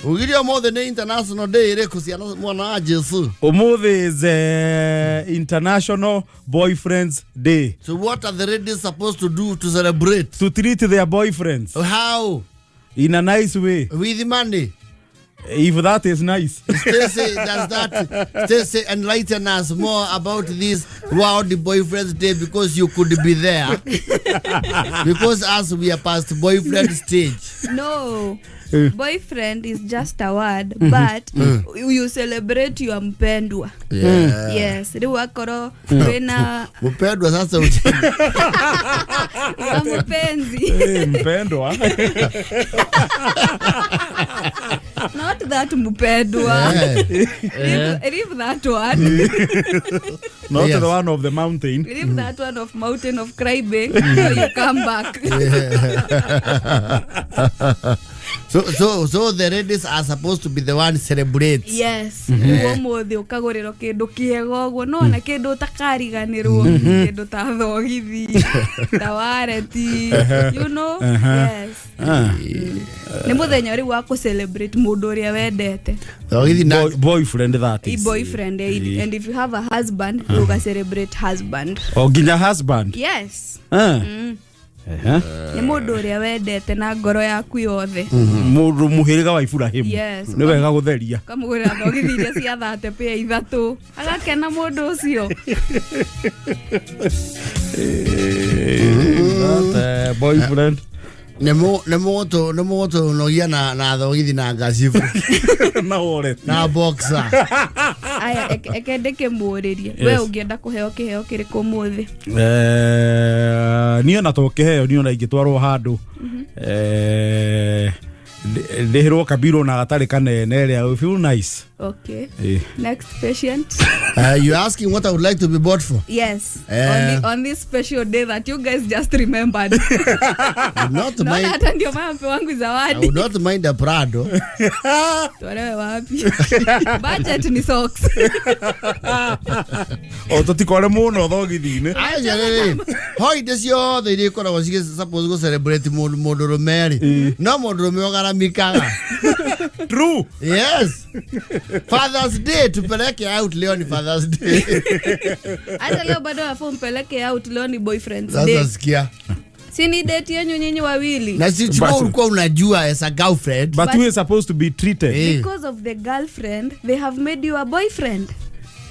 Ugire ũmũthĩ nĩ international day ĩrĩkũ ciana mwana wa Jesu? Ũmũthĩ is International Boyfriends Day. So what are the ladies supposed to do to celebrate? To treat their boyfriends How? in a nice way. With money. If that is nice. Stacy, does that Stacy enlighten us more about this World Boyfriends Day because you could be there. Because us we are past boyfriend stage. No. Eh. Boyfriend is just a word, but you celebrate your mpendwa. Yeah. Yes, rĩu akorwo wĩna Mpendwa sasa wa mpenzi. Eh, mpendwa. Not that mpendwa. Yeah. Leave that one. Not Yes. the one of the mountain. Leave that one of mountain of climbing so you come back. So the ladies are supposed to be the one celebrate. Yes, niguo mũthĩ ũkagũrĩrwo kĩndũ kĩega ũguo no ona kĩndũ ũtakariganĩrwo, kĩndũ ta thogithi, ta wareti, you know. Yes, nĩ mũthenya rĩu wa kũ celebrate mũndũ ũrĩa wendete. Thogithi na Boyfriend that I is. boyfriend, eh, and if you have a husband, uga celebrate husband. O nginya husband. Yes. Eh. Ehe. Nĩ mũndũ ũrĩa wendete na ngoro yaku yothe. Mũndũ mũhĩrĩga wa Iburahĩmu. Yes. Nĩ wega gũtheria. Ũkamũgũrĩra thogithi iria cia thate pĩa ithatũ, agakena mũndũ ũcio. That boyfriend. Nĩ mũgũtũnogia na thogithi na ngacibu Na wallet. Na boxer. Aya, eke ndĩkĩmũrĩrie, we Yes. ũngĩenda kũheo kĩheo kĩrĩkũ ũmũthĩ? Eh, niĩ ona to kĩheo, niĩ ona ingĩtwarwo handũ, eh, ndĩhĩrwo kabirũ na gatarĩ kanene ĩrĩa I feel nice. Okay. Eh. Next patient. You're asking what I would like to be bought for? Yes. Eh. On this special day that you guys just remembered. Would not Naona mind, hata ndio maana mpe wangu I zawadi. would not mind a Prado. Tuelewe wapi. Budget ni socks. O tũtikore mũno thogithi-inĩ. Aca rĩrĩ, holiday ciothe iria ikoragwo cigĩ suppose gũ celebrate mũndũ mũndũrũme rĩ, no mũndũrũme ũgaramikaga. True. Yes. Father's Day tupeleke out, leo ni Father's Day. Hata leo bado wafaa umpeleke out, leo ni boyfriend's day. Sasa sikia. Si ni date yenyu nyinyi wawili? Na si ulikuwa unajua as a girlfriend. But we are supposed to be treated. Eh. Because of the girlfriend, they have made you a boyfriend.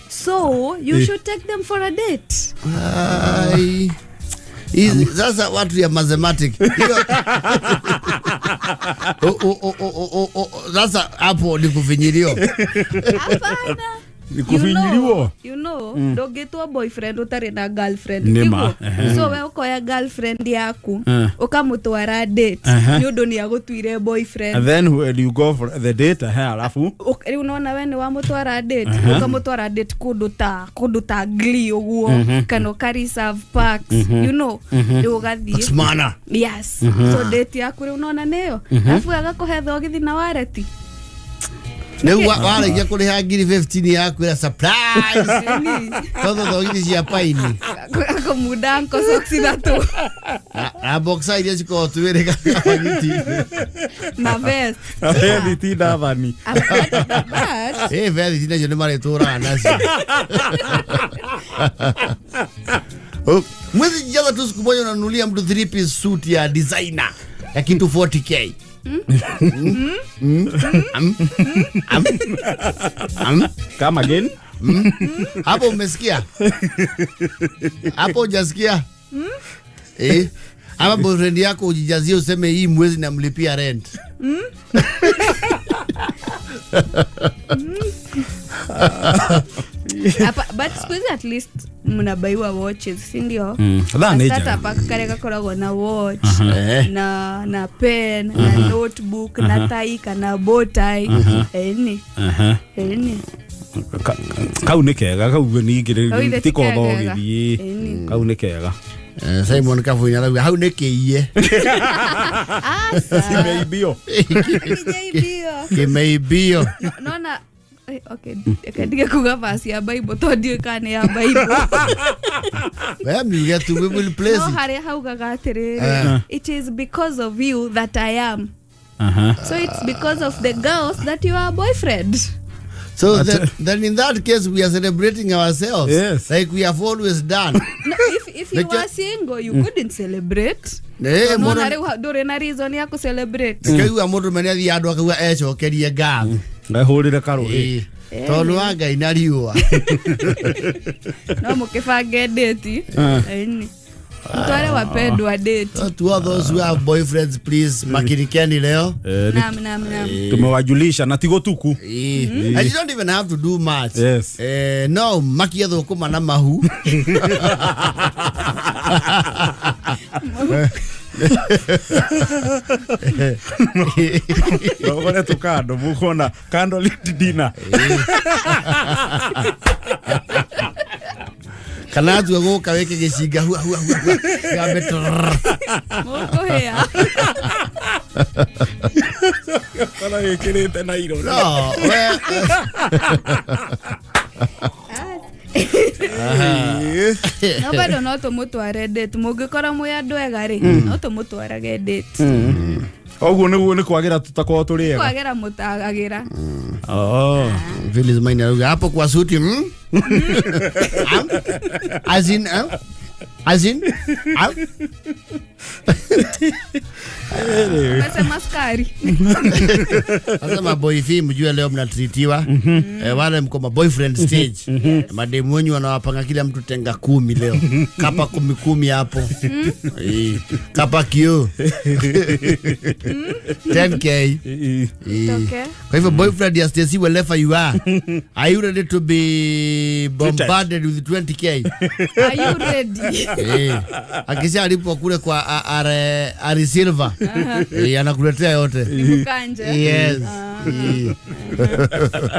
So you should take them for a date. Ai. Hizi sasa watu ya mathematic. Hiyo sasa hapo ni kufinyilio. Hapana. Ni kufinyiliwo. You know, ndũngĩtua boyfriend ũtarĩ na girlfriend. Nĩ ma, Tiguo? ehe. So we ũkoya girlfriend yaku, ũkamũtwara date nĩ ũndũ nĩ agũtuire boyfriend. And then when you go for the date, ehe, alafu Rĩu nona we nĩ wamũtwara date, ũkamũtwara date kũndũ ta Glee ũguo, kana ũka reserve parks, you know, rĩu ũgathiĩ. Smana. Yes, so date yaku rĩu nona nĩyo, alafu agakũhe thogithi na wareti. Rĩu warĩkia kũrĩha ngiri 15 yaku ĩra surprise. Tondũ thogithi cia paini. Akũmunda nko socks ithatũ. Na boxer iria cikoragwo twĩrĩ kamagiti. Na vest. Vethi ndathani. But Ĩ vethi nacio nĩ marĩtũraga nacio. Oh, mwezi jaza tu siku moja unanunulia mtu 3 piece suit ya designer ya kitu 40K. Mm. Mm. Am. Am. Am. Come again. Hapo umesikia? Hapo hujasikia? Eh? Ama boyfriend yako ujijazie useme hii mwezi namlipia rent. But siku hizi at least mnabaiwa watches, si ndio? Thaa nĩ Starter njega. pack karĩa gakoragwo na watch, Eh. na pen, na notebook, na tai kana bow tie, ĩni. Ĩni. Kau nĩ kega kau ningĩ Kau ithe ti ti kegega. kothogithi. Ĩni. Kau nĩ kega. Eh, Simon Kabuina arauga hau nĩ kĩiye. Asa. Kimeibio. Kijaibio. Kĩmeibio. Nona, eh, okay, reke ndige kuga verse ya Bible tondũ ndiũĩ kana nĩ ya Bible. We miuge tu, we will place No it. harĩa haugaga atĩrĩrĩ, Eh. "It is because of you that I am." Aha. So it's because of the girls that you are a boyfriend. So then in that case we are celebrating ourselves. Yes. Like we have always done. No, if you Like, were single you couldn't celebrate. Eh, Nona mũndũ rĩu ndũrĩ na reason ya kũ-celebrate. nĩkaigua mũndũ mene athiĩ andũ akauga ecokerie ngatho. Ngahũrĩre karũĩ. Ĩĩ. Tondũ wa Ngai na riũa. No mũkĩbange date. Ah. Ĩni. Mtware wapendwa date. So to all those who have boyfriends, please makirikeni leo. Eh, Naam, naam, naam. tumewajulisha na tigo tuku. Ĩĩ. And you don't even have to do much. Yes. Eh, no makie thũkũma na mahu. Nogore tukando mukona kando lit dinner. Kana atua gũka wĩke gĩcinga hua hua hua hua. Gambe trrrr. Mũkũhĩa. Kana gĩkĩrĩte na iro. No, we No bado no tũmũtware date. Mũngĩkorwo mwĩ andũ ega rĩ, no tũmũtwarage date. Ũguo nĩguo nĩ kwagĩra tũtakorwo tũrĩ ega. Kwagĩra mũtagagĩra. Oh. Phyllis Maina arauga hapo kwa suti mm? Am? As in, eh? As in, am? Umesema sukari. Sasa maboyfi mjue leo mnatritiwa. Eh, wale mko ma boyfriend stage. Mademu wenyu wanawapanga kila mtu tenga 10 leo. Kapa 10 hapo. Eh, kapa kio. 10K. Eh. Okay. Kwa hivyo boyfriend ya Stacy, wherever you are, are you ready to be bombarded with 20K? Are you ready? Eh, akisha alipwa kule kwa Ari Silva. Eh, anakuletea yote. Mukanje. Yes. Eh.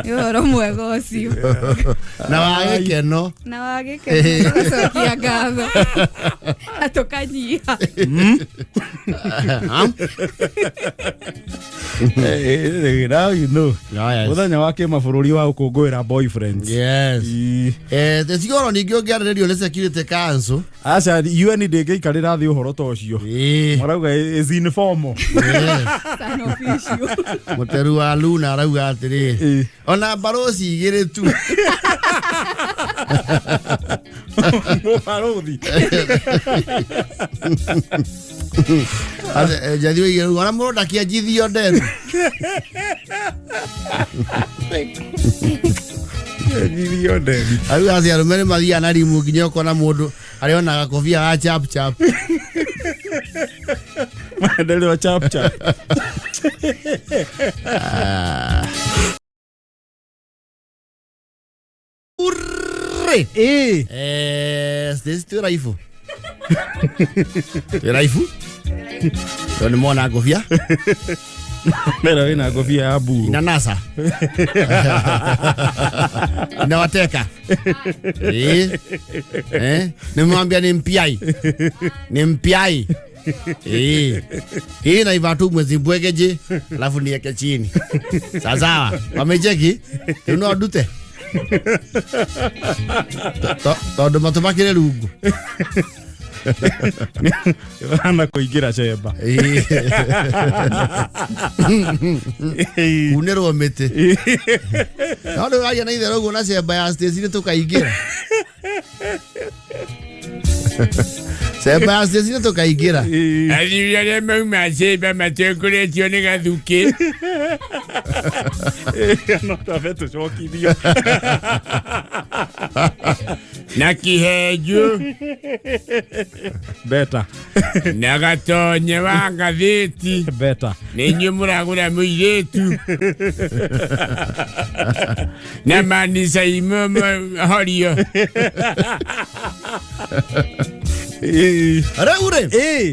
Nĩ ũhoro mwega ũcio. Na wagĩkeno. Na wagĩkeno tũgacokia ngatho. Na tũkanyiha. Am? Now you know. Oh, yes. Mũthenya wa kĩmabũrũri wa gũkũngũĩra boyfriends. Yes. Ii. Eh, tesigoro ningĩ ũngĩarĩrĩrio nĩ security council. Aca UN ndĩngĩikarĩra thĩ ũhoro ta ũcio. Eh. Marauga is informal. Yes. It's an official. Mũteru wa Luna arauga atĩrĩ. Ĩ. Ona mbarũci igĩrĩ tu. Mũbarũthi. Jathi oigire rĩu ona mũndũ ndakĩanjithio nderu. Njithio nderi. Arauga atĩ arũme nĩ mathiaga na rimu nginya ũkona mũndũ arĩona gakobia ga chap chap. Maendeleo chap chap. Urre! Ĩ. Eh, Stacy twĩ raibu. Twĩ raibu. Tondũ nĩ mona ngobia. Mera wĩna ngobia ya mburu. Inanasa. Inawateka. Eh. Eh, nimwambia ni mpiai. Ni mpiai. Eh. Hii naiva tu mwezi mbwegeje, alafu niweke chini. Sawa sawa. Wamecheki? Rĩu no ndute. Tondũ matũ makĩrĩ rungu. Hana kũingĩra cemba. Kunĩrwo mĩtĩ. No rĩu aria na itherũ ũguo na cemba ya Stacy nĩ tũkaingĩra. Cemba ya Stacy nĩ tũkaingĩra. Athuri arĩa mauma cemba matongoretio nĩ gathukĩ. No twambe tũcokithio. Na kĩhenjo Beta. na gatonye wa ngathĩti. Beta. Nĩ inyuĩ mũragũra mũirĩtu. Na manisa imwe horio. Rĩu rĩ, Ĩ.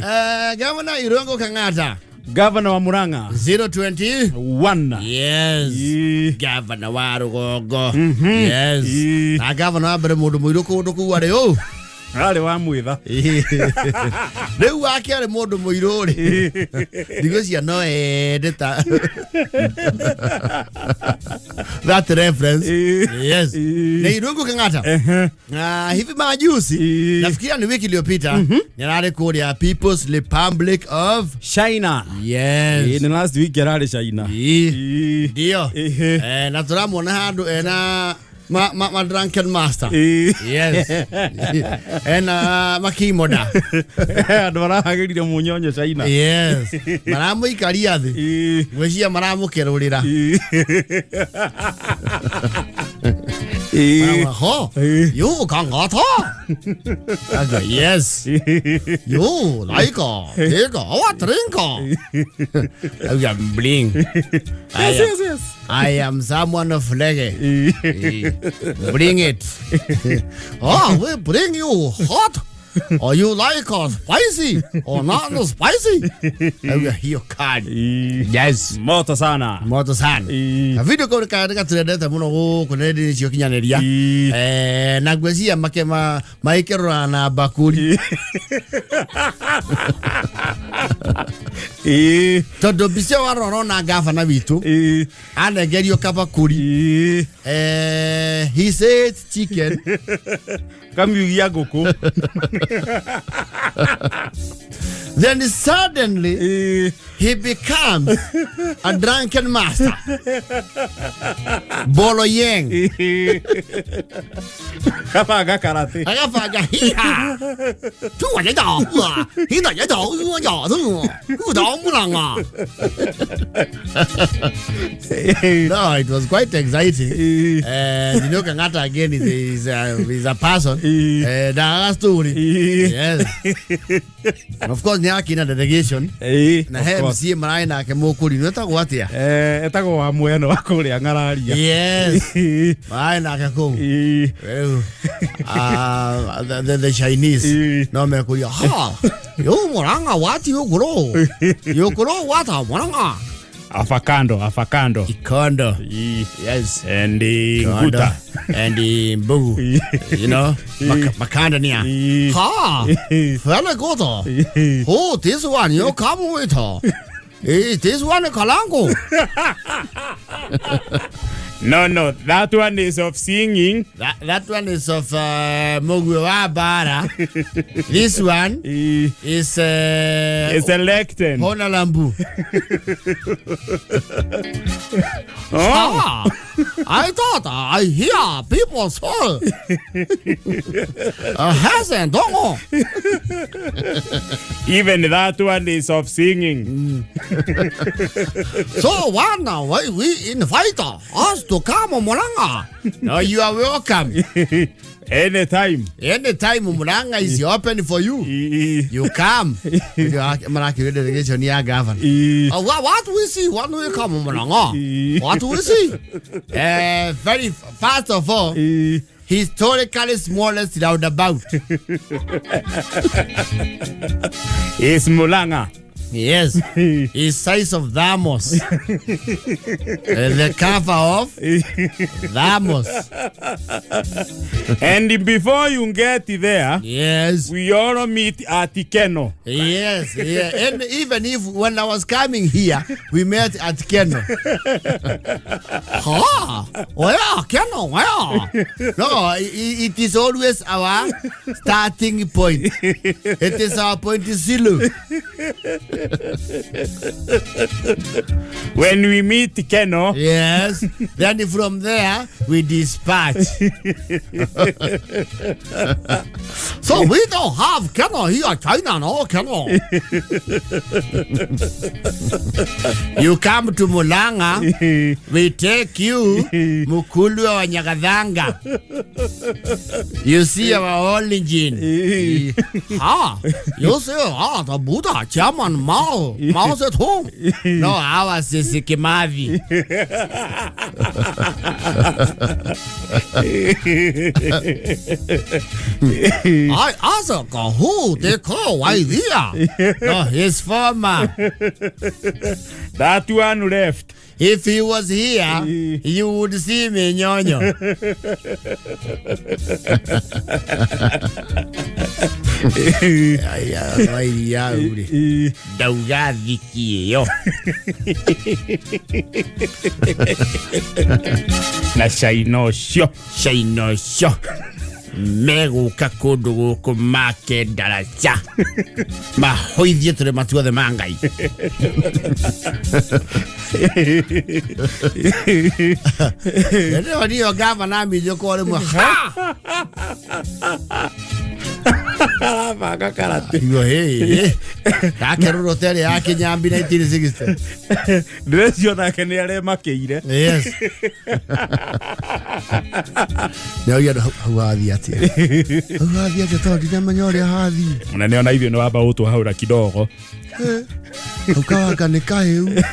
Gavana Irungu Kang'ata Gavana wa Murang'a. 020. 1. Yes. Ĩ. Gavana wa rũgongo. Yes. Ĩ. Na gavana wa mbere mũndũ mũirũ kũndũ kũu arĩ ũ. Arĩ wa mwĩtha. Rĩu wake arĩ mũndũ mũirũ rĩ. Ndigũcia no ende ta. That reference. Yes. Ĩĩ. Nĩ Irungu Kang'ata. Na hivi majuzi, nafikiria ni wiki iliyopita, nĩrarĩ kũrĩa People's Republic of China. Yes. Ĩĩ, nĩ last week ararĩ China. Ĩĩ. Ĩĩ. Ndio. Ĩhĩ. Na tũramuona handũ ena ma drunken master. Ĩĩ. Yes. Ena makimoda. Andũ marahagĩrire mũnyonyo China. Yes. Maramũikaria thĩ. Ĩĩ. Ngwĩciria maramũkerũrĩra. Ĩĩ. Ĩĩ. Maramwĩra, ho, Ĩĩ. you Kang'ata. Aga, yes. You like take our drink. Aga, bling. I Yes, am, yes, yes. I am someone of reggae. Ĩĩ. Bring it. Oh, we bring you hot. Or you like spicy or not spicy? Aga, hiyo kali. Ĩĩ. Yes. Moto sana. Moto sana. Ĩĩ. Video kau nĩ gatũrendete mũno gũkũ nenda-inĩ cia ũkinyanĩria. Ĩĩ. Na ngwĩciria make maikĩrora na bakuri. Ĩĩ. Tondũ mbica ĩyo warora ona gavana witũ Ĩĩ. anengerio kabakuri. Ĩĩ. He said chicken. Kamiugia ngũkũ. Then suddenly Ĩĩ. he becomes a drunken master. Bolo Yang. Ĩĩ. Kabanga karate. Agabanga hiha. Tu wa ya wa. Hi da ya wa ya tu. Ku da mu lang ah. No, it was quite exciting. Ĩĩ. You know, Kang'ata again is a person. Ĩĩ. Na story. Ĩĩ. Yes. Of course, nĩ akina delegation. Ĩĩ. Na he Of course. MCA maraĩ nake mũkũri nĩ etagwo atĩa? Etagwo wa mwena wa kũrĩa ng'araria. Yes. Ĩĩ. Maraĩ nake kũu. Ĩĩ. Rĩu, the Chinese Ĩĩ. no mekũria ha yo Murang'a wati yũkũrũ yũkũrũ wata Murang'a. Afakando, afakando. Ikondo. Ĩĩ. Yes. And Ikondo. Nguta. And Mbugu. You know, Makandania. Ĩĩ. Ha, very good. Ĩĩ. Oh, this one you come with. This one Kalango. No, that one is of singing. That one is of Mugwe wa Bara. This one Ĩĩ. is It's elected. Hona Lambu. Oh. Ah, I thought I hear people say hasn't dongo. Even that one is of singing. So one we invite us to come Murang'a. No, you are welcome. Anytime. Anytime Murang'a is open for you. Ĩĩ. You come. Marakĩrĩ delegation ya governor. Ĩĩ. What we see when we come Murang'a? What we see? Very first of all, Ĩĩ. historically smallest roundabout. It's Murang'a. Yes. Is size of Thamos. The cover of Thamos. And before you get there, Yes. we all meet at Keno. Yes. Yeah. And even if when I was coming here, we met at Keno. Ha! Well, Keno, well. No, it is always our starting point. It is our point zero. When we meet Keno, Yes. Then from there, we dispatch. So we don't have Keno here, China, no Keno. You come to Murang'a, we take you Mukulu wa Nyagathanga. You see our origin. Ha! You see, the Buddha, Chairman Mao Zedong. No, ours is Kimathi. I ask who they call idea. No, his former. That one left. If he was here, you would see me, Nyonyo. Aya, iria hau rĩ ndauga thiki ĩyo Na caina ũcio. Caina ũcio megũka kũndũ gũkũ make ndaraca mahoithie tũrĩma tuothe ma Ngai. Ndio ndio gavana mijoko rĩmwe ha Arabanga karate. Igo hey gakerũrwo tere ya Kĩnyambi 1960. Ndĩrecio nake nĩ aremakĩire. Yes. Nĩoria andũ hau hathiĩ atĩa, hau hathiĩ atĩa, tondũ ndinamenya ũrĩa hathiĩ. Mũnene ona ithuĩ nĩ wamba gũtwahaũra kidogo. Hau kawanga nĩ kahĩu.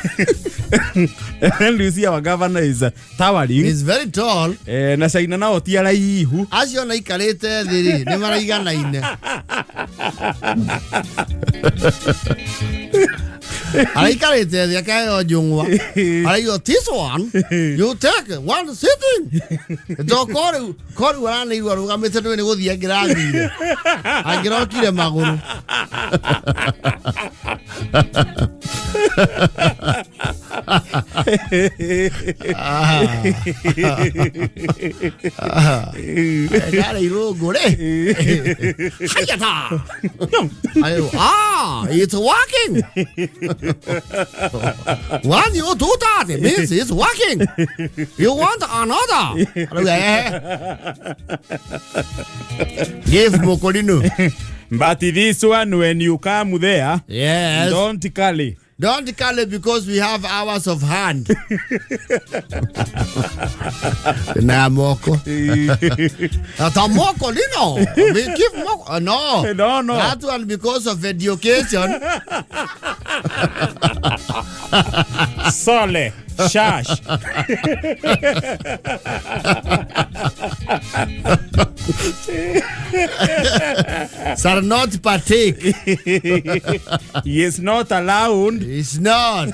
And you see our governor is towering. Is very tall. Na caina nao ti araihu. Acio ona ikarĩte thĩ rĩ nĩ maraiganaine, araikarĩte thĩ akaheo njũng'wa, araigua this one you take one sitting, to ko rĩu aranĩirwo arũgamĩte, ndũĩ nĩ gũthiĩ angĩrathire angĩrokire magũrũ. Ndarĩ irũngũ rĩ hayata. Ayo, ah, it's working. When you do that, it means it's working. You want another? Arauga, eh. Give Mokolino. But this one, when you come there, don't carry. Don't call it because we have hours of hand. Na moko. Ata moko lino. We give moko. No. No. That one because of education. Sole shash. Shall not partake. He is not allowed. It's not.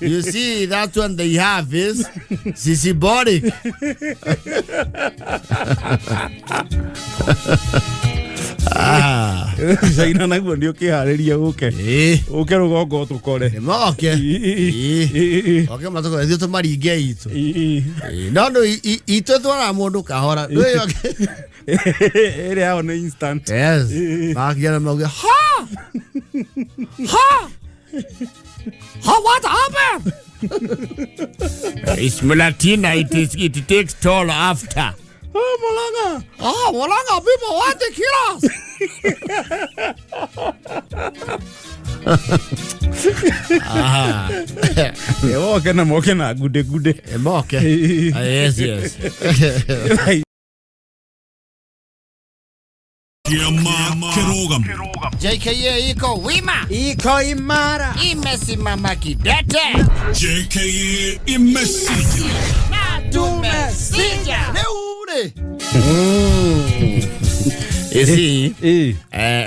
You see, that one they have is symbolic. Ah. Caina naguo nĩ ũkĩharĩria ũke ũke rũgongo tũkore. Moke. Oke matũkore ithuĩ tũmaringe itũ. No no itũ twaraga mũndũ kahora. Ndũĩ oke. Ĩrĩa yao nĩ instant. Yes. Makinya na mauge ha! Ha! Ha, what happened? It's Mulatina, it takes toll after. Oh, Mulanga. Oh, Mulanga people want to kill us. Ah. Moke na moke na gude gude. Moke. Yes, yes. JKA iko wima, Iko imara. Imesimama kidete. JKA imesija. Na tumesija. Leo rĩ. Ĩci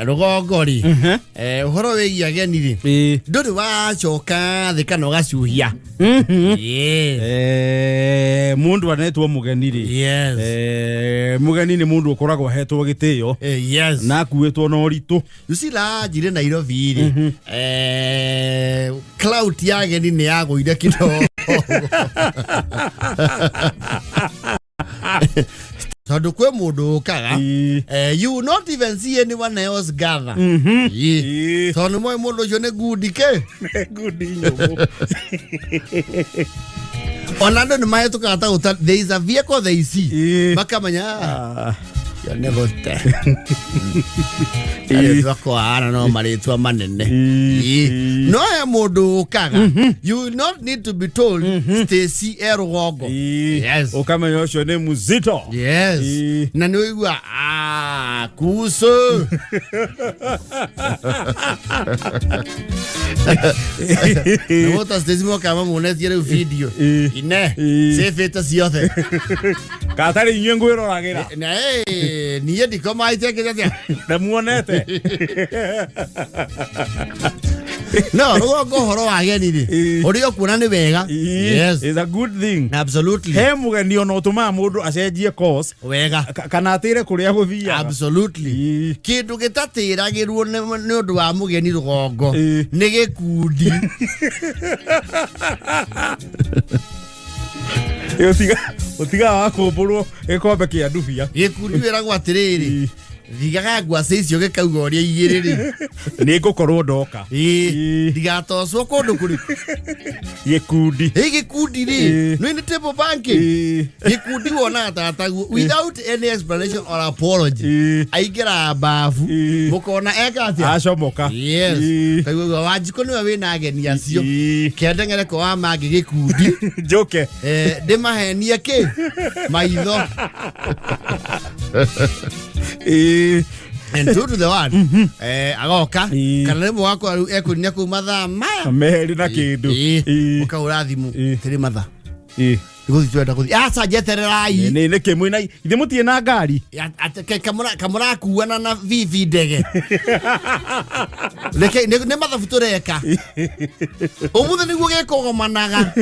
rũgongo rĩ, ũhoro wĩgiĩ ageni rĩ, ndũrĩ wacoka thĩ kana ũgacuhia. Yeah. Mundu anetwo mũgeni rĩ, Yes. Mũgeni nĩ mũndũ ũkoragwo ahetwo gĩtĩo Yes. na akuĩtwo na ũritũ. You see lanjire Nairobi rĩ, clout ya ageni nĩ yagũire kidogo tondũ kwĩ mũndũ ũkaga, you will not even see anyone else gather. Tondũ nĩ moĩ mũndũ ũcio nĩ ngundi kĩ. Ngundi nyũmũ. Ona andũ nĩ mahĩtũkaga ta ũta, there is a vehicle they see, makamenya, "Ah, ĩyo nĩ gũte rĩtwa kwahana no marĩtwa manene." No he mũndũ ũkaga, you will not need to be told Stacy e rũgongo. Yes. Ũkamenya ũcio nĩ muzito. Yes. Na nĩ ũigua, "Ah, kuso nĩgũta Stacy mokaga mamuonetie rĩu video ine cĩbĩte ciothe." Katarĩ inyuĩ ngwĩroragĩra. Na niĩ ndikomaite ngĩte atĩa. Na muonete. No rũgongo ũhoro wa ageni rĩ, Ĩĩ. ũrĩa ũkuona nĩ wega. Yes. Is a good thing. Absolutely. He mũgeni ona ũtũmaga mũndũ acenjie course Wega. kana atĩre kũrĩa gũthiaga. Absolutely. Ĩĩ. Kĩndũ gĩtatĩragĩrwo nĩ ũndũ wa mũgeni rũgongo Ĩĩ. nĩ gĩkundi. Ĩ, ũtigaga wa kũmbũrwo gĩkombe kĩa ndubia. Gĩkundi wĩragwo atĩrĩrĩ, Ĩĩ. thigaga ngwacĩ icio gĩkauga ũrĩa igĩrĩ rĩ. Nĩ ngũkorwo ndoka. Ĩĩ. Ĩĩ. Ndigatocwo kũndũ kũrĩkũ. Gĩkundi. Ĩ gĩkundi rĩ, Ĩĩ. nĩ nĩ table banking. Ĩĩ. Gĩkundi wonaga tataguo without any explanation or apology. Ĩĩ. Aingĩraga babu Ĩĩ. mũkona eka atĩa. Acomoka. Yes. Ĩĩ. Kaigua Wanjikũ nĩwe wĩna ageni acio. Ĩĩ. Kĩandeng'ereko wa mangĩ gĩkundi. Njoke. Eh, ndĩmahenie kĩ maitho. Ĩĩ. And true to the word. Eh, agoka Ĩĩ. kana rĩmwe wakwa rĩu ekũrinia kũu mathaa maya. Merĩ na kĩndũ. Ĩĩ. Ĩĩ. Ũkahũra thimũ Ĩĩ. tĩrĩ mathaa. Ĩĩ. Nĩgũthiĩ tũrenda gũthiĩ. Aca njetererai. Nĩ nĩkĩ mwĩna ithe mũtirĩ na ngari. Kamũrakuana na bibi ndege. Reke nĩ mathabu tũreka. Ũmũthĩ nĩguo gĩkũgomanaga.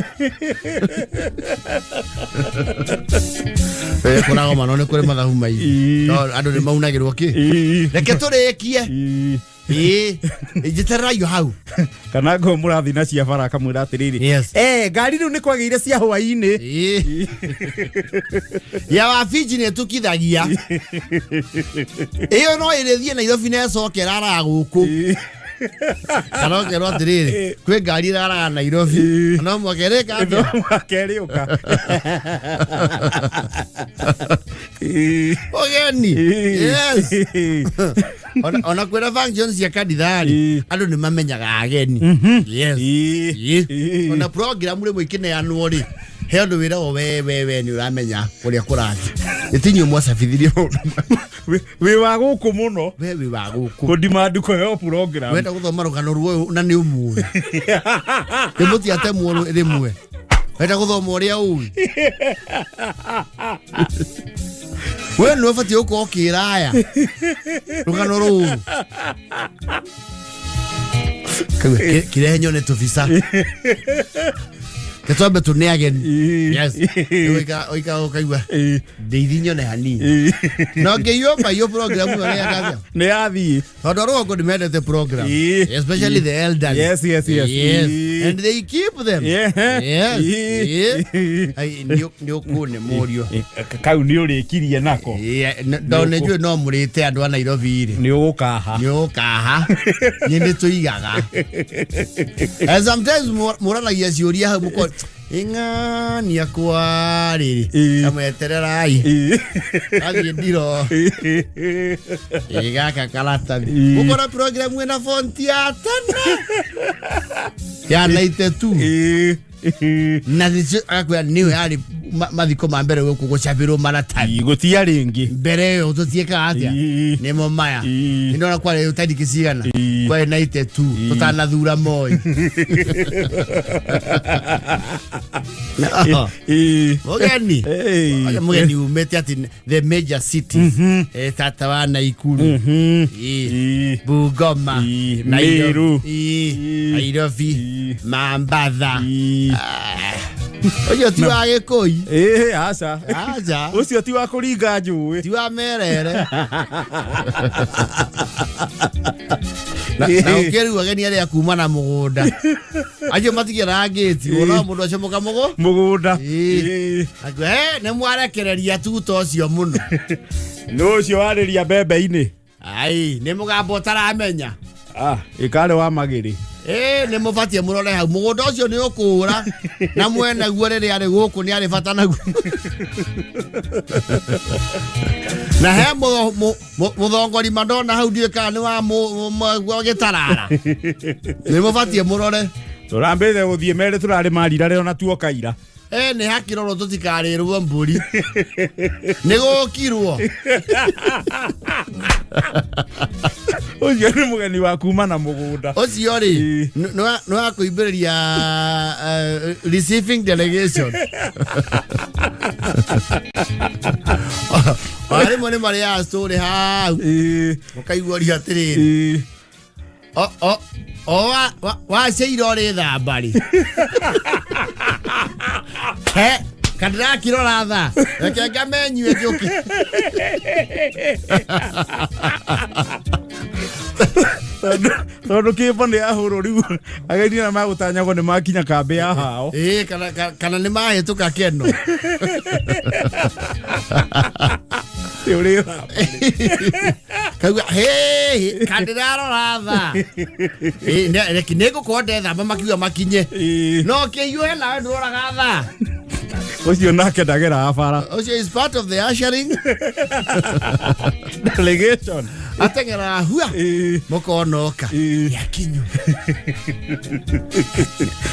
Kũragomana nĩ kũrĩ mathabu maingĩ. Ĩĩ. No andũ nĩ maunagĩrwo kĩ. Ĩĩ. Reke tũrĩkie. Ĩĩ. Ĩĩ. Njetererai o hau. Kana ngo mũrathiĩ na cia bara akamwĩra atĩrĩrĩ. Yes. Eh, ngari rĩu nĩ kwagĩire cia hwaĩ-inĩ. Ĩĩ. Ya wabiji nĩ ĩtukithagia. Ĩyo no ĩrĩthiĩ Nairobi na ĩcoke ĩraraga gũkũ. Ĩĩ. Kana ũkerwo atĩrĩrĩ, kwĩ ngari ĩraraga Nairobi. Ĩĩ. No mũhaka ĩrĩka No atĩa? mũhaka ĩrĩũka. Ĩĩ. Ũgeni. Yes. Ĩĩ. Ona kwĩna functions cia kanitharĩ, Ĩĩ. andũ nĩ mamenyaga ageni. Yes. Ĩĩ. Ĩĩ. Ĩĩ. Ona program rĩmwe ikĩneanwo rĩ, he ũndũ wĩragwo we nĩ ũramenya ũrĩa kũrathiĩ. Ĩtinyuĩ mwacabithirie maũndũ maya. Wĩ wa gũkũ mũno. We wĩ wa gũkũ. Kũdemand kũheo program. Wenda gũthoma rũgano ruoyũ na nĩ ũmũĩ. Rĩmũtiatemwo rĩmwe. Wenda gũthoma ũrĩa ũĩ. We nĩwe ũbatiĩ gũkorwo ũkĩra aya rũgano rũrũ. Kĩrehe nyone tũbica. Ke twambe tũne ageni. Ĩĩ. Yes. Ũikara ũkaigua Ĩĩ. ndeithi nyone hanini. Ĩĩ. Na ngĩiywo maiyũ program ĩyo nĩ yakathia. Nĩ yathiĩ. Tondũ rũgongo nĩ mendete program. Ĩĩ. Especially the elderly. Yes, yes, yes. Yes. Ĩĩ. And they keep them. Yeah. Yes. Ĩĩ. Ĩĩ. Ai, nĩ ũkũ nĩ mũriũ. Ĩĩ, kau nĩ ũrĩkirie nako. Ĩĩ, tondũ nĩ njũĩ no mũrĩte andũ a Nairobi rĩ. Nĩ ũgũkaha. Nĩ ũkaha. Nĩ nĩ tũigaga. And sometimes mũranagia ciũria hau mũko ing'ania kwa rĩrĩ. Ĩĩ. Kamwetererai. Ĩĩ. Athiĩ ndiro. Ĩĩ, gaka karatathi. Ĩĩ. Mũkona program ĩna fonti ya tene. Ya 92. Ĩĩ. Ĩĩ. Na nĩcio agakwĩra nĩyo yarĩ mathiko ma mbere gũkũ gũcabĩrwo maratathi. Ĩĩ, gũtiarĩ ĩngĩ. Mbere ĩyo tũtiĩkaga atĩa? Ĩĩ. Nĩmo maya. Ĩĩ. Nĩndona kwarĩ tariki cigana? Ĩĩ. Kwarĩ 92 Ĩĩ. tũtanathura Moi. Ĩĩ. Mũgeni. Ĩĩ. Mũgeni umĩte atĩ the major cities. Eh, tata wa Naikuru. Mhm. Ĩĩ. Ĩĩ. Bungoma, Ĩĩ. Nairobi, Meru. Ĩĩ. Ĩĩ. Nairobi, Ĩĩ. Mambatha. Ĩĩ. Ũcio ti wa Gĩkũi. Ĩĩ, aca. Aca. Ũcio ti wa kũringa njũĩ. Ti wa merere. Na ũkĩrĩu ageni arĩa kuma na mũgũnda. Acio matigeraga ngĩti, wonaga mũndũ acomoka mũgũ. Mũgũnda. Ĩĩ. Ĩĩ. Akua, "Eh, nĩ mwarekereria tuta ũcio mũno." Nĩ ũcio warĩria mbembe-inĩ. Ai, nĩ mũgambo ũtaramenya. Ah, ĩkarĩ wa magĩrĩ. Ĩĩ, nĩ mũbatiĩ mũrore hau mũgũnda ũcio nĩ ũkũũra na mwenaguo rĩrĩa arĩ gũkũ nĩ arĩ bata naguo. Na he mũthongori mandona hau ndiũĩ kana nĩ wa gĩtarara. Nĩ mũbatiĩ mũrore. Tũrambĩte gũthiĩ merĩ tũrarĩ marira rĩo na tuoka ira. Ĩ nĩ hakĩrorwo tũtikarĩrwo mbũri. Nĩ gũkirwo. Ũcio nĩ mũgeni wa kuma na mũgũnda. Ũcio rĩ Ĩĩ. nĩ wa kũimbĩrĩria receiving delegation. Ona rĩmwe nĩ marĩaga story hau Ĩĩ. ũkaigua ũria atĩrĩrĩ Ĩĩ. O o o wa wa waceire ũrĩ thambarĩ. He kandĩrakirora thaa reke ngamenyue njũke. Tondũ kĩmbo nĩ yahũrwo rĩu ageni arĩa magũtanyagwo nĩ makinya kambĩ ya hao. Ĩĩ kana nĩ mahĩtũka keno. Nĩ ũrĩ thambarĩ. Kauga hĩ kandĩrarora thaa. Ĩĩ reke nĩngũkorwo ndethamba makiuga makinye. No kĩiyũhe nawe ndũroraga thaa. Ũcio nake ndageraga bara. Ũcio is part of the ushering. Delegation. Ateng'eraga hua. Mũkonoka. Yakinyu.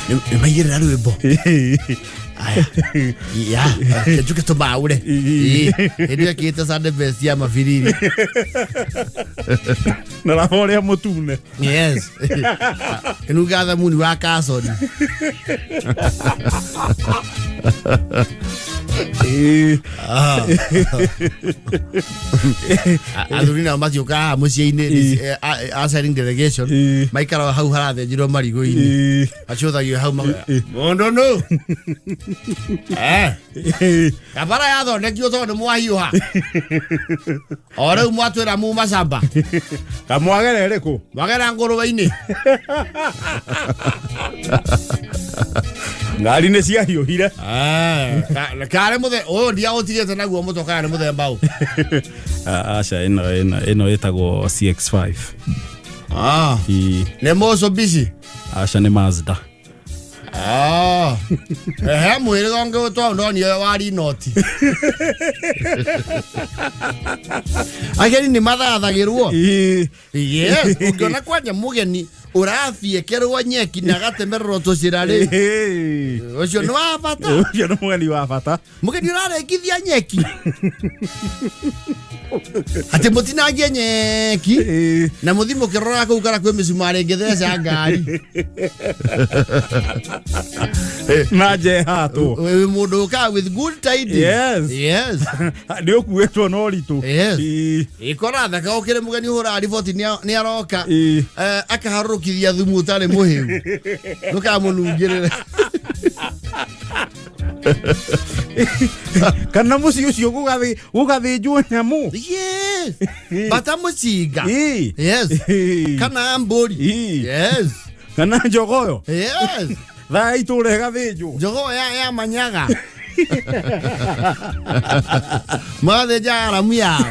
Nĩ maigĩrĩra rwĩmbo. Aya. Ya, njuke tũmaũre. Hĩndĩ ĩyo ĩkĩrĩte Sunday best ya mabiriri. Na raba ũrĩa mũtune. Yes. Kĩnunga thamuni wa Carson. Athuri nao matiũkaga haha mũciĩ-inĩ ushering delegation maikaraga hau harathĩnjĩrwo marigũ-inĩ acũthagio hau mũndũ nũ kabara yathondekirwo tondũ nĩ mwahiũha o rĩu mwatwĩra muma camba Kamwagera ĩrĩkũ? Mwagera ngũrwe-inĩ. Ngari nĩ ciahiũhire. Karĩ mũthe ũyũ ndiagũtigĩte naguo mũtokaa nĩ mũthemba ũ? Aca ĩno ĩno ĩno ĩtagwo CX5. Nĩ Mitsubishi? Aca nĩ Mazda. Ehe mwĩrĩga ũngĩ tondũ ndonire wa rinoti. Ageni nĩ mathathagĩrwo. Yes, ũngĩona kwanja mũgeni ũrabiekerwo nyeki na agatemererwo tũcĩra rĩ, ũcio nĩ wa bata. Ũcio nĩ mũgeni wa bata. Mũgeni ũrarengithia nyeki. Atĩ mũtinangie nyeki na mũthi mũkĩrora kũu kana kwĩ mĩcumarĩ ĩngĩtheca ngari. Na njehatwo. Wĩ mũndũ ũkaga with good tidings. Yes. Yes. Nĩ ũkuĩtwo na ũritũ. Yes. Ikora thaka ũkĩrĩ mũgeni ũhũraga riboti nĩ aroka. Akaharũrũkithia thumu ũtarĩ mũhĩu. Ndũkamũnungĩrĩre. Kana mũciĩ ũcio gũgathĩnjwo nyamũ. Yes. Bata mũcinga. Yes. Kana mbũri. Yes. Kana njogoyo. Yes. Thaa itũra ĩgathĩnjwo. Njogoo ya manyaga. Magathĩnja aramu yao.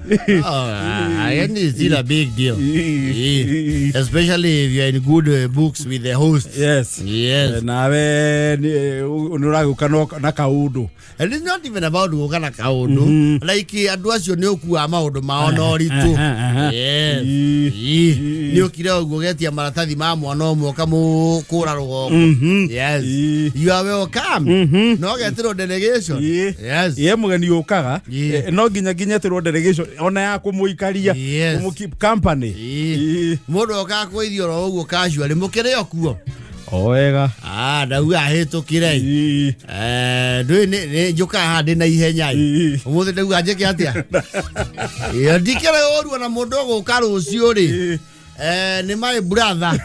And it's still a big deal. Especially if you're in good books with the host. Yes. Yes. Nawe nĩ ũragĩũka na kaũndũ. And it's not even about gũka na kaũndũ. Like andũ acio nĩ ũkuaga maũndũ mao na ũritũ. Yes. Nĩ ũkire ũguo ũgetia maratathi ma mwana ũmwe ũkamũkũra rũgongo. Yes. You are welcome. No ũgetĩrwo delegation. Yes. Ye mũgeni ũkaga no nginya nginyeterwo delegation ona ya kũmũikaria kũmũ keep company. Mũndũ okaga kũithio oro ũguo casually mũkĩrĩ o kuo. O wega. Ndauga ahĩtũkire. Ndũĩ nĩ njũkaga haha ndĩ na ihenya. Ũmũthĩ ndauga njĩke atĩa? Ndikĩrĩ ũru ona mũndũ ũgũka rũciũ rĩ. Nĩ my brother.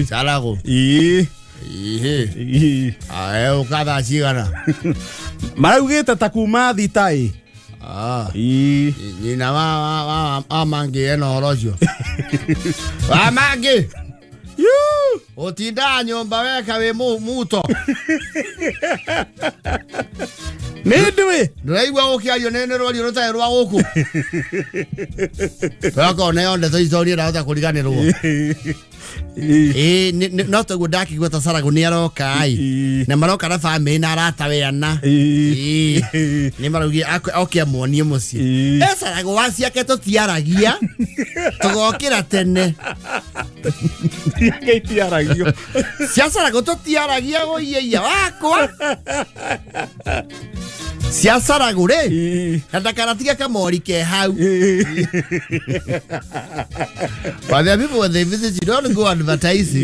Carago. Ũka thaa cigana? Maraugĩte ta kuma thita ĩ. Nyina wa mangĩ ena ũhoro ũcio. Wa mangĩ. Ũtindaga nyũmba weka wĩ muto. Nĩ ndũĩ. Ndũraigua gũkĩario nĩ rwario rũtarĩ rwa gũkũ. Tũrakorwo nĩyo ndeto icio niĩ ndahota kũriganĩrwo. No toguo ndakĩigua ta Saragũ nĩ aroka ĩ. Na maroka na bamĩrĩ na aratawe ana. Nĩ maraugire oke amuonie mũciĩ. Saragũ wa ciake tũtiaragia. Tũgokĩra tene. Ciake itiaragio. Cia Saragũ tũtiaragia gũiyaia wakwa. Cia caragũ rĩ na ndakanatige kamori ke hau. But there are people, when they visit, you don't go advertising,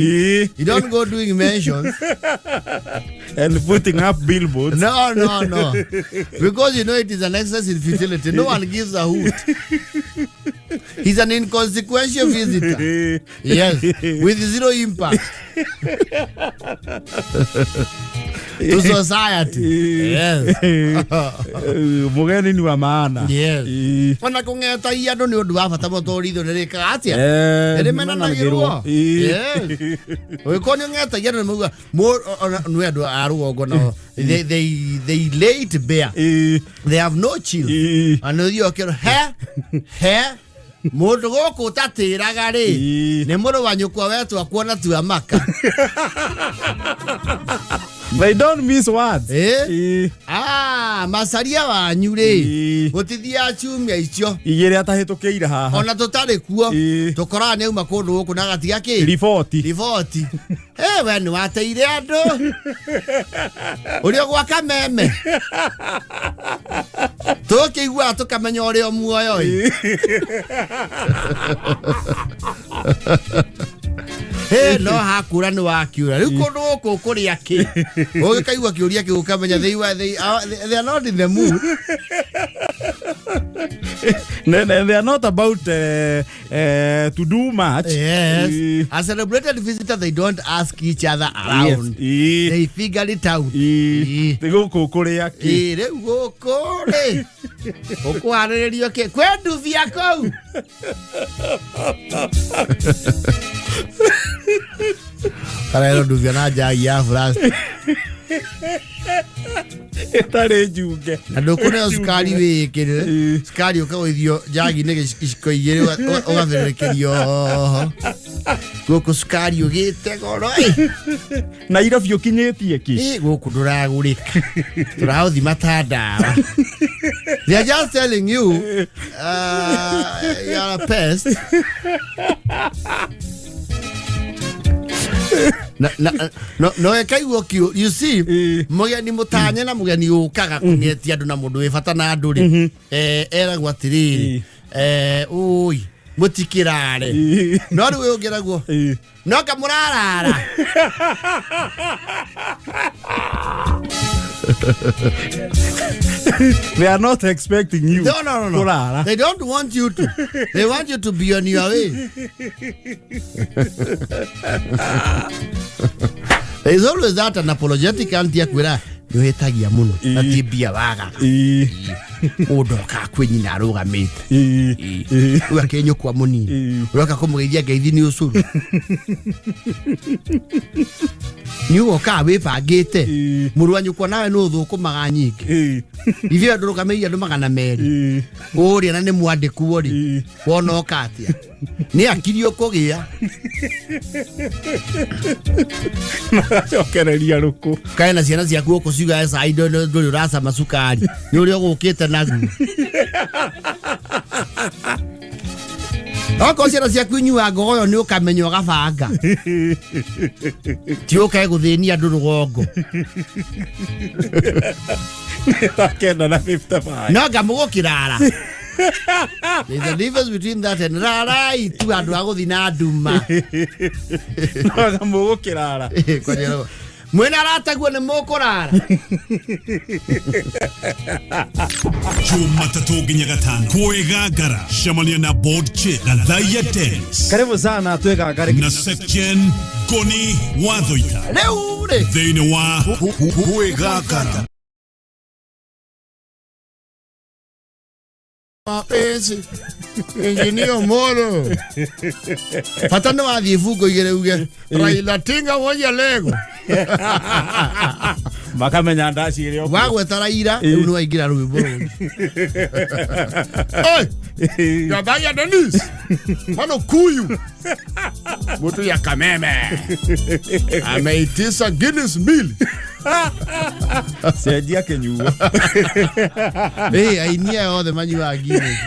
you don't go doing mentions and putting up billboards. No, no, no, because you know it is an excess in futility. No one gives a hoot. He's an inconsequential visitor. Yes, with zero impact to society. Yes. Mũgeni ni wa maana. Yes. Ona kũng'etagia andũ nĩ ũndũ wa bata mũno tondũ ritho nĩrĩkaga atĩa? Nĩrĩmenanagĩrwo. Yes. Ũgĩkorwo nĩ ũng'etagia andũ nĩmauga nĩ andũ a rũgongo nao they lay it bare. They have no chill. Na nĩ ũthiaga ũkĩrwo he he mũndũ gũkũ ũtatĩraga rĩ nĩ mũrũ wa nyũkwa wetwa kuona tua maka. They don't miss words. Eh? Ah, macaria wanyu rĩ gũtithiaga ciumia icio igĩrĩ atahĩtũkĩire haha ona tũtarĩ kuo tũkoraga nĩ auma kũndũ gũkũ na agatiga kĩ riboti. Riboti. Eh, we nĩ wateire andũ ũrĩa gwaka meme tũkĩiguaga tũkamenya ũrĩa muoyo ĩ. Ĩ, no hakura nĩ wakiura rĩu kũndũ gũkũ kũrĩa kĩ ũgĩkaigua kĩũria kĩu ũkamenya they are not in the mood. They are not about to do much. Yes. A celebrated visitor, they don't ask each other around. They figure it out. Nĩ gũkũ kũrĩa kĩ. Ĩ, rĩu gũkũ rĩ ũkũharĩrĩrio kĩ kwĩ ndubia kũu karero ndubia na njagi ya burasti Ĩtarĩ njunge. Na ndũkũneo cukari wĩkĩrĩre cukari ũkagũithio njagi-inĩ iciko igĩrĩ ũgathĩrĩrĩkĩrio ho gũkũ cukari ũgĩte goro ĩ. Nairobi ũkinyĩtie kĩ. Ĩ, gũkũ ndũragũrĩka tũraũthima ta ndawa. They are just telling you you are a pest. Na na no no ekaiguo kiu, you see, mũgeni mũtanye na mũgeni ũkaga kũng'etia andũ na mũndũ wĩ bata na andũ rĩ eragwo atĩrĩrĩ ũi mũtikĩrare no rĩu ũyũ ũngĩragwo no kamũrarara. They are not expecting you. No, no, no, no. Kũrara. They don't want you to. They want you to be on your way. There is always that an apologetic auntie akwĩra nĩũhĩtagia mũno na ti mbia wagaga mũndũ okaga kwĩ nyina arũgamĩte rĩu akĩnyũkwa mũnini ũroka kũmũgeithia ngeithi nĩ ũcũrũ nĩ ũgokaga wĩbangĩte mũrũ wa nyũkwa nawe nĩ ũthũkũmaga nyingĩ ithuĩ andũ rũgamĩire andũ 200 ũrĩa na nĩ mwandĩkuo rĩ wona oka atĩa nĩ akiri ũkũgĩa Magacokereria rũkũ. Kae na ciana ciaku gũkũ ciugaga cai ndũrĩ ũracama cukari nĩ ũrĩa ũgũkĩte naguo okorwo ciana ciaku inyuaga ngogoyo nĩ ũkamenya ũgabanga ti ũkae gũthĩnia andũ rũgongo. Kenda na 55. No anga mũgũkĩrara. There's a difference between that and rarai tu andũ a gũthiĩ na nduma. No anga mũgũkĩrara. Kwani mwĩna arataguo nĩ mũkũrara. Jumatatũ nginya gatano kwĩgangara cemania na board chair Gathaia Dennis Karibu sana twĩgangare na Section Ngoni Wathoita rĩu rĩ thĩinĩ wa kwĩgangara. Mapenzi engineer moro bata nĩ wathiĩ bungo igĩrĩ uge Raila Tinga woja lego makamenya ndaci ĩrĩa ũkuo. Wagweta Raila rĩu nĩ waingĩra rwĩmbo rũngĩ. Oi, Gathaia Dennis mano kuyu mutu ya kameme ameitisa Guinness mbili. Cenjia kĩnyuo. Ĩ aini aya othe manyuaga Guinness.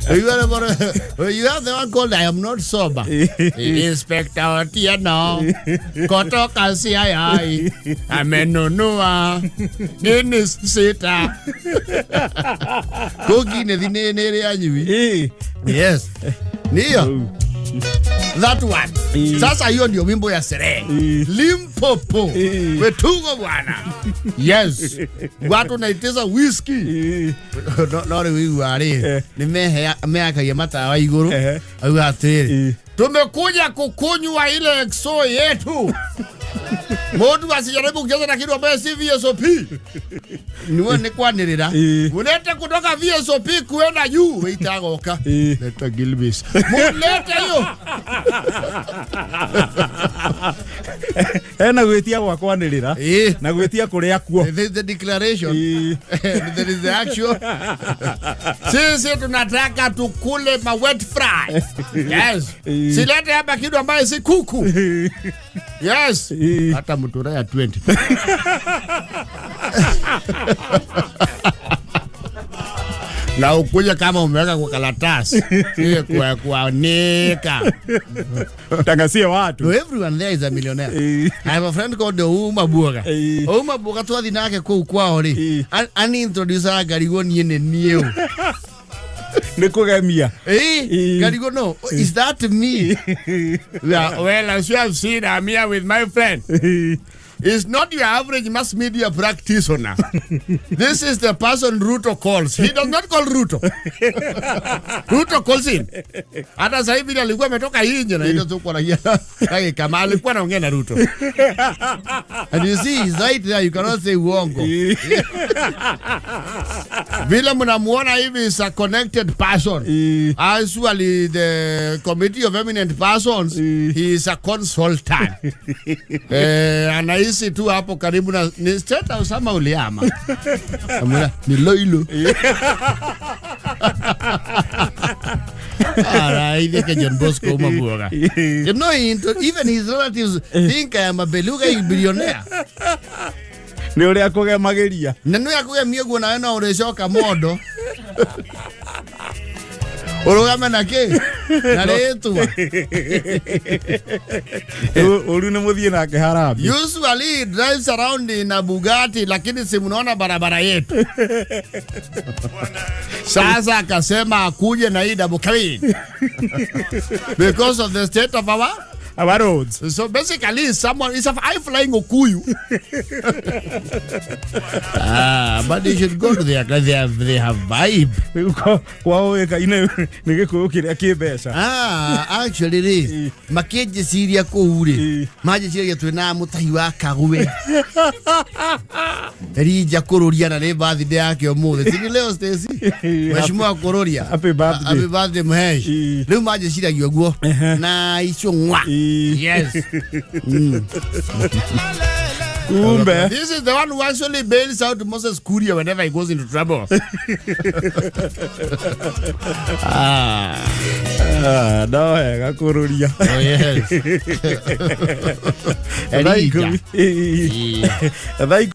You are you have the one called I am not sober. Inspector Otieno kutoka CII amenunua Guinness 6. Kũ Guinness nĩ ĩrĩ anyui. Yes. Niyo. That one. Sasa hiyo ndio wimbo ya sherehe. Limpopo. Wetugo bwana. Yes. Watu naitiza whisky. No rĩu igua rĩ nĩ meakagia matawa igũrũ auga atĩrĩ, tumekuja kukunywa ile XO yetu, mũndũ asijaribu kucheza na kitu ambaye si VSOP. Niwe nĩ kwanĩrĩra mulete kutoka VSOP kuenda juu wĩitagoka leta Gilbis mulete hiyo. Hena gwĩtia gwa kwanĩrĩra na gwĩtia kũrĩa kuo. The declaration. There is the actual. Sisi tunataka tukule ma wet fry. Yes. Silete hapa kitu ambaye si kuku. Yes. Hata mtura ya 20. Na ukuja kama umeweka kwa karatasi. Ile kwa kuanika. Tangazie watu. No, everyone there is a millionaire. I have a friend called Ouma Buoga. Ouma Buoga twathi nake kũu kwao rĩ. Ani introduce ngarigwo niĩ nĩ niĩ ũ. Nĩ kũgemia. Ngarigwo no, is that me? Yeah, well, as you have seen, I'm here with my friend. It's not your average mass media practitioner. This is the person Ruto calls. He does not call Ruto. Ruto calls him. Hata sasa hivi alikuwa ametoka nje na ndio tuko na kama alikuwa anaongea na Ruto. And you see he's right there, you cannot say uongo. Vile mnamuona hivi is a connected person. Actually the committee of eminent persons, he is a consultant. Anaishi tu hapo karibu na ni State House ama uliama. Amuna ni Loilo. Ara ile ke John Bosco Mabuoga. You know, even his relatives think I am a beluga billionaire. Ni uria kugemagiria. Na nĩ akugemia guo nawe no ũrĩcoka mondo. Ũrũgame na kĩ? Na rĩtwa. Ũru nĩ mũthiĩ nake harambee. Usually he drives around in a Bugatti, lakini si mnaona barabara yetu. Sasa akasema akuje na hii double cabin. Because of the state of our roads. So basically someone is a high flying Okuyu. But they should go to their they have vibe. Kwao ine nĩ gĩkũyũ kĩrĩa kĩ mbeca. Actually rĩ makĩnjĩciria kũu rĩ manjĩciragia twĩna mũtahi wa Kagwe. Elijah Kũrũria na nĩ birthday yake ũmũthĩ. Si leo Stacy. Mheshimiwa Kũrũria. Happy birthday. Happy birthday Mhesh. Rĩu manjĩciragia ũguo na icũng'wa. Yes. Kumbe. This is the one who actually bails out Moses Kuria whenever he goes into trouble. No wega Kũrũria. Oh yes. Elijah. Thaa